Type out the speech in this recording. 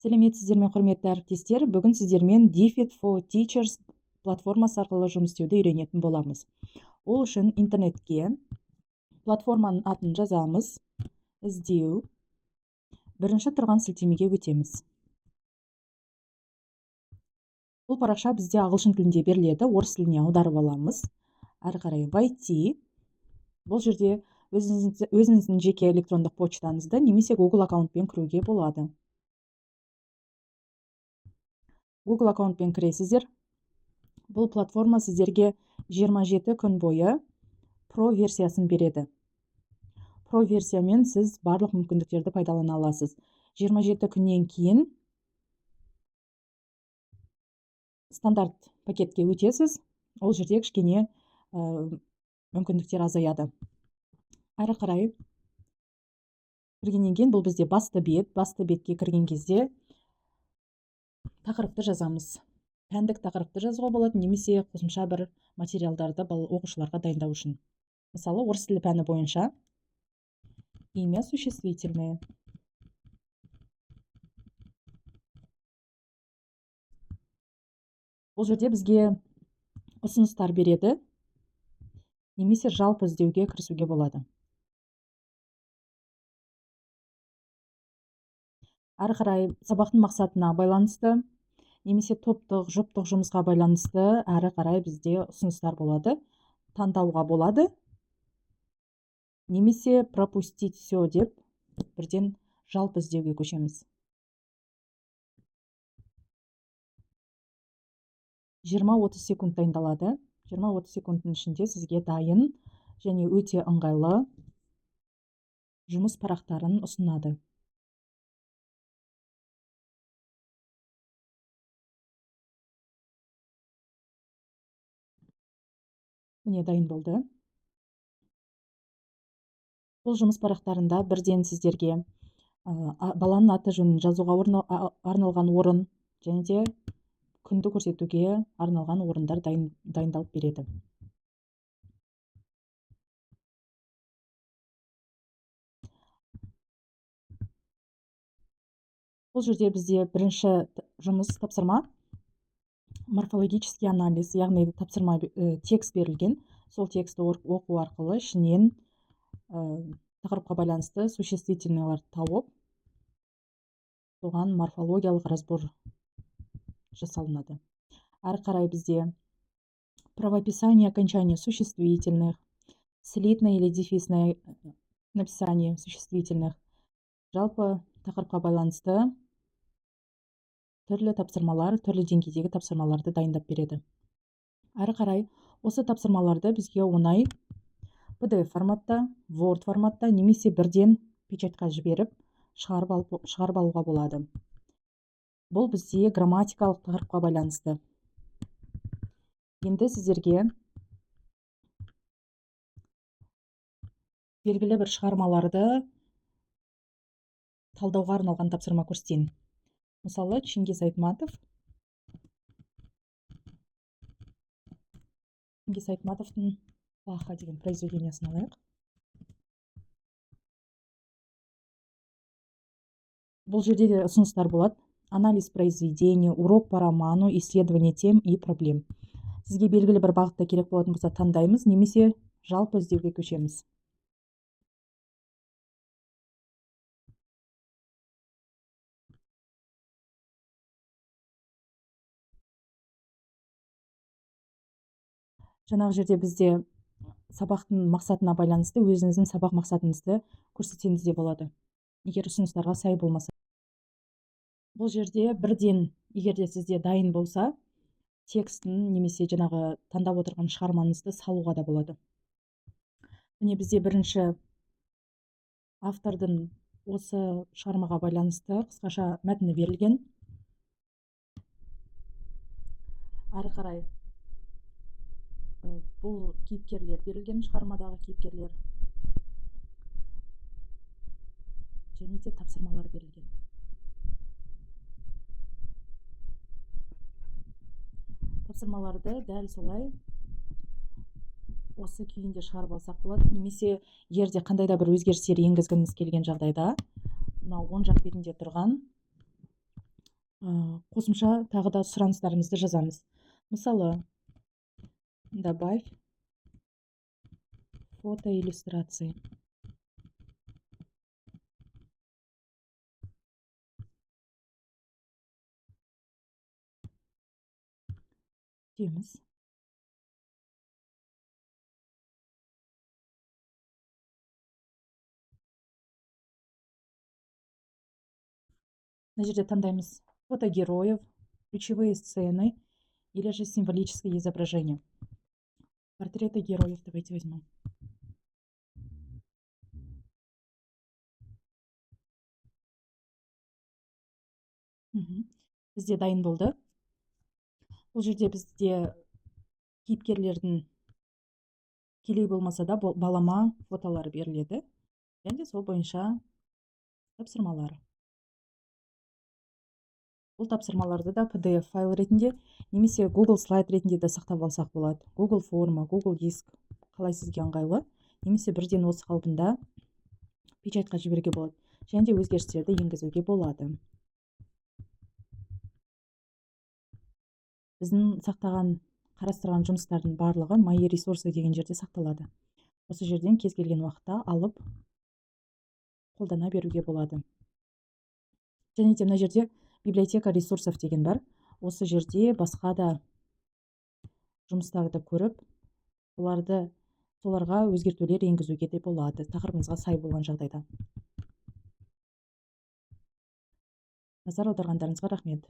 Сәлеметсіздер ме, құрметті әріптестер! Бүгін сіздермен DFID for Teachers платформасы арқылы жұмыс істеуді үйренетін боламыз. Ол үшін интернетке платформаның атын жазамыз, іздеу, бірінші тұрған сілтемеге өтеміз. Бұл парақша бізде ағылшын тілінде беріледі, орыс тіліне аударып аламыз. Әрі қарай «Войти». Бұл жерде өзіңіздің жеке электрондық почтаңызды немесе Google аккаунтпен кіруге болады. Google аккаунтпен кіресіздер. Бұл платформа сіздерге 27 күн бойы Pro версиясын береді. Pro версиямен сіз барлық мүмкіндіктерді пайдалана аласыз. 27 күннен кейін стандарт пакетке өтесіз. Ол жерде кішкене мүмкіндіктер азаяды. Әрі қарай кіргеннен кейін бұл бізде басты бет. Басты бетке кірген кезде тақырыпты жазамыз. Пәндік тақырыпты жазуға болады немесе қосымша бір материалдарды оқушыларға дайындау үшін. Мысалы, орыс тілі пәні бойынша имя существительное. Бұл жерде бізге ұсыныстар береді немесе жалпы іздеуге кірісуге болады. Әрі қарай сабақтың мақсатына байланысты немесе топтық, жұптық жұмысқа байланысты әрі қарай бізде ұсыныстар болады. Таңдауға болады. Немесе пропустить все деп бірден жалпы іздеуге көшеміз. 20-30 секунд дайындалады. 20-30 секундтың ішінде сізге дайын және өте ыңғайлы жұмыс парақтарын ұсынады. Міне, дайын болды. Бұл жұмыс парақтарында бірден сіздерге баланың аты жөнін жазуға арналған орын және де күнді көрсетуге арналған орындар дайындалып береді. Бұл жерде бізде бірінші жұмыс тапсырма морфологический анализ, яғни тапсырма, текст берілген. Сол текстті оқу арқылы ішінен тақырыпқа байланысты существительныйларды тауып, соған морфологиялық разбор жасалынады. Әрі қарай бізде правописание окончания существительных, слитное или дефисное написание существительных. Жалпы тақырыпқа байланысты түрлі тапсырмалар, түрлі деңгейдегі тапсырмаларды дайындап береді. Әрі қарай осы тапсырмаларды бізге оңай PDF форматта, Word форматта немесе бірден печатьқа жіберіп, шығарып алуға болады. Бұл бізде грамматикалық тақырыпқа байланысты. Енді сіздерге белгілі бір шығармаларды талдауға арналған тапсырма көрсетейін. Мысалы, Чингиз Айтматов. Чингиз Айтматовтың «Плаха» деген произведениясын алайық. Бұл жерде де ұсыныстар болады. Анализ произведения, урок по роману, исследование тем и проблем. Сізге белгілі бір бағытта керек болатын болса, таңдаймыз немесе жалпы іздеуге көшеміз. Жаңағы жерде бізде сабақтың мақсатына байланысты өзіңіздің сабақ мақсатыңызды көрсетсеңіз де болады, егер ұсыныстарға сай болмаса. Бұл жерде бірден, егер де сізде дайын болса, текстін немесе жаңағы таңдап отырған шығармаңызды салуға да болады. Міне, бізде бірінші автордың осы шығармаға байланысты қысқаша мәтіні берілген. Әрі қарай бұл кейіпкерлер берілген, шығармадағы кейіпкерлер және де тапсырмалар берілген. Тапсырмаларды дәл солай осы күйінде шығарып алсақ болады, немесе егер де қандай да бір өзгерістер енгізгіңіз келген жағдайда, мынау оң жақ бетінде тұрған Қосымша тағы да сұраныстарымызды жазамыз. Мысалы, добавь фотоиллюстрации. Дейміз. Мына жерде таңдаймыз фотогероев, ключевые сцены или же символическое изображение. Портреты героев давайте возьмем. Бізде дайын болды. Бұл жерде бізде кейіпкерлердің тікелей болмаса да, балама фотолары беріледі және де сол бойынша тапсырмалар. Бұл тапсырмаларды да PDF файл ретінде немесе Google слайд ретінде де сақтап алсақ болады. Google форма, Google диск, қалай сізге ыңғайлы, немесе бірден осы қалпында печать қа жіберуге болады және де өзгерістерді енгізуге болады. Біздің сақтаған, қарастырған жұмыстардың барлығы «Мои ресурсы» деген жерде сақталады. Осы жерден кез келген уақытта алып қолдана беруге болады. Және де мына жерде «Библиотека ресурсов» деген бар. Осы жерде басқа да жұмыстарды көріп, оларды, соларға өзгертулер енгізуге де болады, тақырыбыңызға сай болған жағдайда. Назар аударғандарыңызға рахмет.